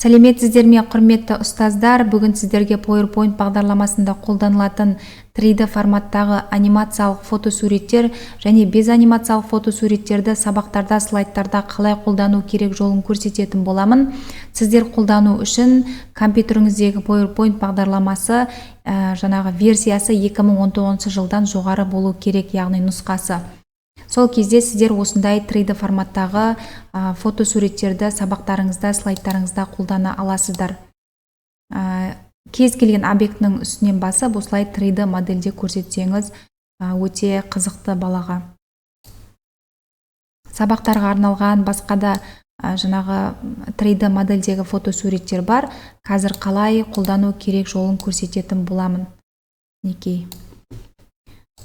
Сәлеметсіздер ме, құрметті ұстаздар! Бүгін сіздерге PowerPoint бағдарламасында қолданылатын 3D форматтағы анимациялық фотосуреттер және без анимациялық фотосуреттерді сабақтарда, слайдтарда қалай қолдану керек жолын көрсететін боламын. Сіздер қолдану үшін компьютеріңіздегі PowerPoint бағдарламасы жаңағы версиясы 2019 жылдан жоғары болу керек, яғни нұсқасы. Сол кезде сіздер осындай 3D форматтағы фотосуреттерді сабақтарыңызда, слайдтарыңызда қолдана аласыздар. Кез келген объектінің үстінен басып, осылай 3D модельде көрсетсеңіз, өте қызықты балаға. Сабақтарға арналған басқа да жаңағы 3D модельдегі фотосуреттер бар. Қазір қалай қолдану керек жолын көрсететін боламын. Мінекей,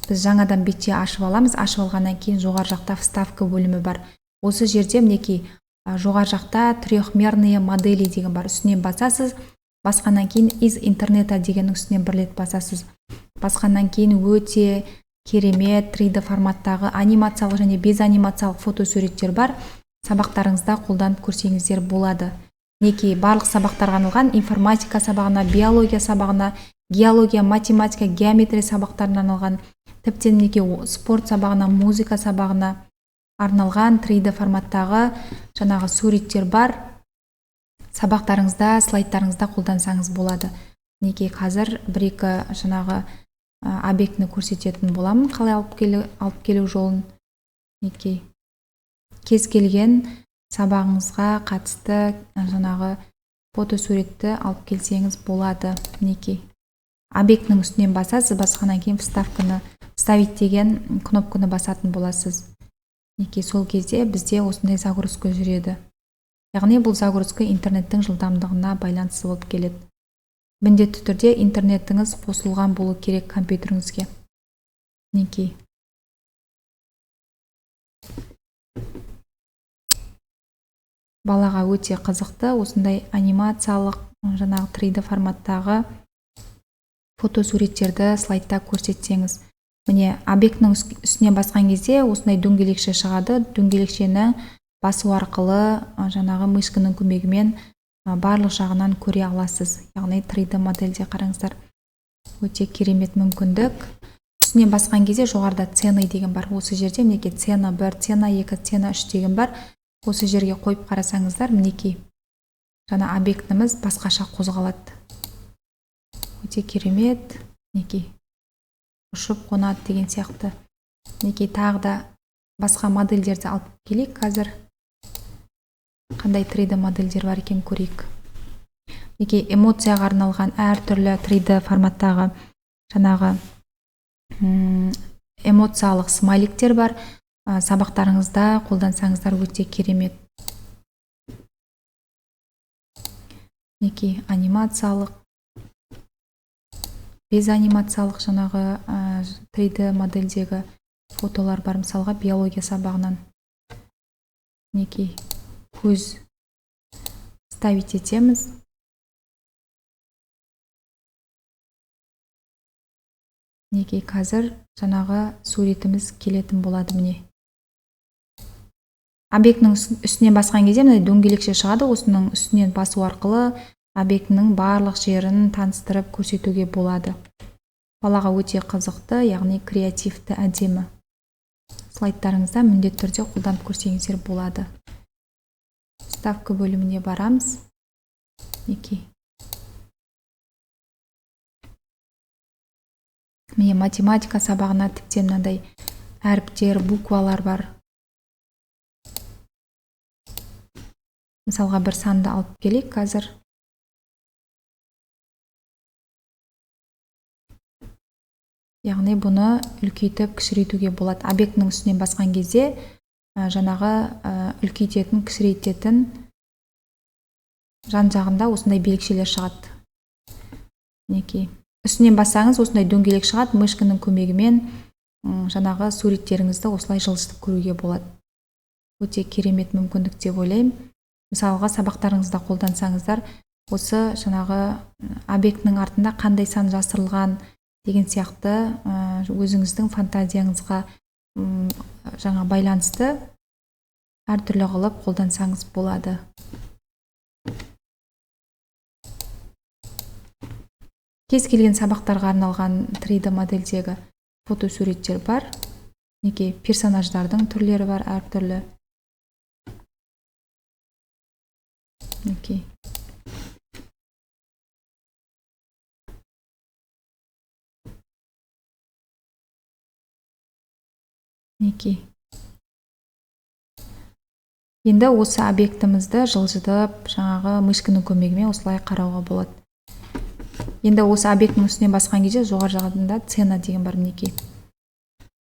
біз жаңадан бетше ашып аламыз. Ашып алғаннан кейін жоғары жақта вставка бөлімі бар. Осы жерде мінекей, жоғары жақта трехмерные модели деген бар. Үстінен басасыз. Басқаннан кейін из интернета дегеннің үстінен бір рет басасыз. Басқаннан кейін өте керемет 3D форматтағы анимациялық және без анимациялық фотосуреттер бар. Сабақтарыңызда қолданып көрсеңіздер болады. Мінекей, барлық сабақтарға арналған: информатика сабағына, биология сабағына, геология, математика, геометрия сабақтарына арналған, тіптен мінекей спорт сабағына, музыка сабағына арналған 3D форматтағы жаңағы суреттер бар. Сабақтарыңызда, слайдтарыңызда қолдансаңыз болады. Мінекей, қазір бір-екі жаңағы объектіні көрсететін боламын, қалай алып келу жолын. Мінекей, кез келген сабағыңызға қатысты жаңағы фотосуретті алып келсеңіз болады. Мінекей, объектінің үстінен басасыз. Басқаннан кейін вставканы, вставить деген кнопканы басатын боласыз. Мінекей, сол кезде бізде осындай загрузка жүреді. Яғни бұл загрузка интернеттің жылдамдығына байланысты болып келеді. Міндетті түрде интернетіңіз қосылған болу керек компьютеріңізге. Мінекей, балаға өте қызықты осындай анимациялық жаңағы 3D форматтағы фотосуреттерді слайдта көрсетсеңіз. Міне, объектінің үстіне басқан кезде осындай дөңгелекше шығады. Дөңгелекшені басу арқылы жаңағы мышканың көмегімен барлық жағынан көре аласыз. Яғни 3D модельде қараңыздар, өте керемет мүмкіндік. Үстіне басқан кезде жоғарыда цены деген бар. Осы жерде мінекей цена 1, цена 2, цена 3 деген бар. Осы жерге қойып қарасаңыздар, мінекей жаңа объектіміз басқаша қозғалады. Өте керемет, мінекей ұшып қонады деген сияқты. Мінекей, тағы да басқа модельдерді алып келейік. Қазір қандай 3D модельдер бар екен көрейік. Мінекей, эмоцияға арналған әртүрлі 3D форматтағы жаңағы эмоциялық смайликтер бар. Сабақтарыңызда қолдансаңыздар өте керемет. Мінекей, анимациялық, без анимациялық жаңағы 3D модельдегі фотолар бар. Мысалға, биология сабағынан мінекей көз ставить етеміз. Мінекей, қазір жаңағы суретіміз келетін болады. Міне, объектінің үстіне басқан кезде мына дөңгелекше шығады. Осының үстінен басу арқылы объектінің барлық жерін таныстырып көрсетуге болады. Балаға өте қызықты, яғни креативті, әдемі. Слайдтарыңызда міндетті түрде қолданып көрсеңіздер болады. Вставка бөліміне барамыз. Мінекей, міне, математика сабағына тіптен мынандай әріптер, буквалар бар. Мысалға, бір санды алып келейік қазір. Яғни бұны үлкейтіп, кішірейтуге болады. Объектінің үстінен басқан кезде, жаңағы үлкейтетін, кішірейтетін жан жағында осындай белгішелер шығады. Мінекей, үстінен бассаңыз осындай дөңгелек шығады. Мышканың көмегімен жаңағы суреттеріңізді осылай жылжытып көруге болады. Өте керемет мүмкіндік деп ойлаймын. Мысалға, сабақтарыңызда қолдансаңыздар, осы жаңағы объектінің артында қандай сан жасырылған деген сияқты, өзіңіздің фантазияңызға жаңа байланысты әртүрлі қылып қолдансаңыз болады. Кез келген сабақтарға арналған 3D модельдегі фотосуреттер бар. Мінекей, персонаждардың түрлері бар әртүрлі. Мінекей. Мінекей. Енді осы объектімізді жылжытып, жаңағы мышканың көмегімен осылай қарауға болады. Енді осы объектінің үстіне басқан кезде жоғары жағында цена деген бар, мінекей.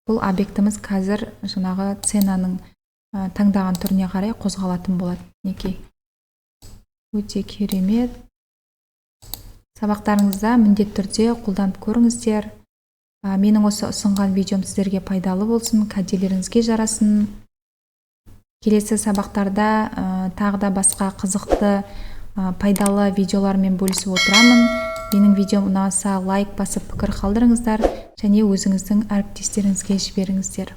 Бұл объектіміз қазір жаңағы ценаның таңдаған түріне қарай қозғалатын болады. Мінекей. Өте керемет. Сабақтарыңызда міндетті түрде қолданып көріңіздер. Менің осы ұсынған видеом сіздерге пайдалы болсын, кәделеріңізге жарасын. Келесі сабақтарда тағы да басқа қызықты, пайдалы видеолармен бөлісіп отырамын. Менің видеом ұнаса, лайк басып, пікір қалдырыңыздар және өзіңіздің әріптестеріңізге жіберіңіздер.